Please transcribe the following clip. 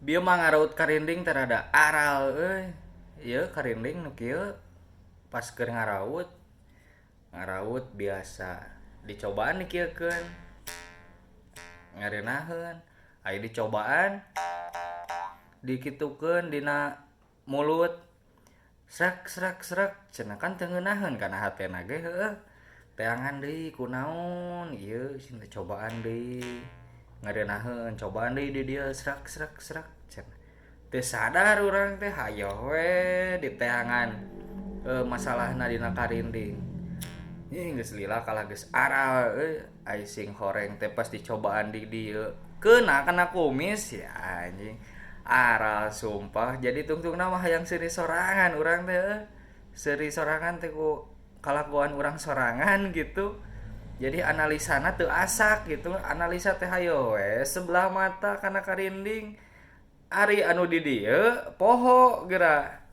Bieu mah ngaraut karinding teh rada aral euy. Ieu karinding nu kieu pas keur ngaraut, ngaraut biasa dicobaan dikieukeun ngareunaheun. Aya dicobaan dikitukeun dina mulut, srek srek srek cenah, kan teu ngeunaheun kana hatena ge heueuh. Teangan deui kunaon ieu cenah, cobaan deui ngareunaheun, cobaan deui di dieu, srek srek srek cenah. Teu sadar urang teh, hayoh we diteangan masalahna dina karinding. Ih, geus lila kalah geus aral euy. Ai sing horeng teh pas dicobaan di dieu keuna kana kumis ya, anjing, aral sumpah. Jadi tungtungna mah hayang seuri sorangan urang teh euy. Seuri sorangan teh ku kalakuan urang sorangan gitu, jadi analisana teu asak gitu. Analisa teh hayo we sebelah mata kana karinding, ari anu di dieu poho geura.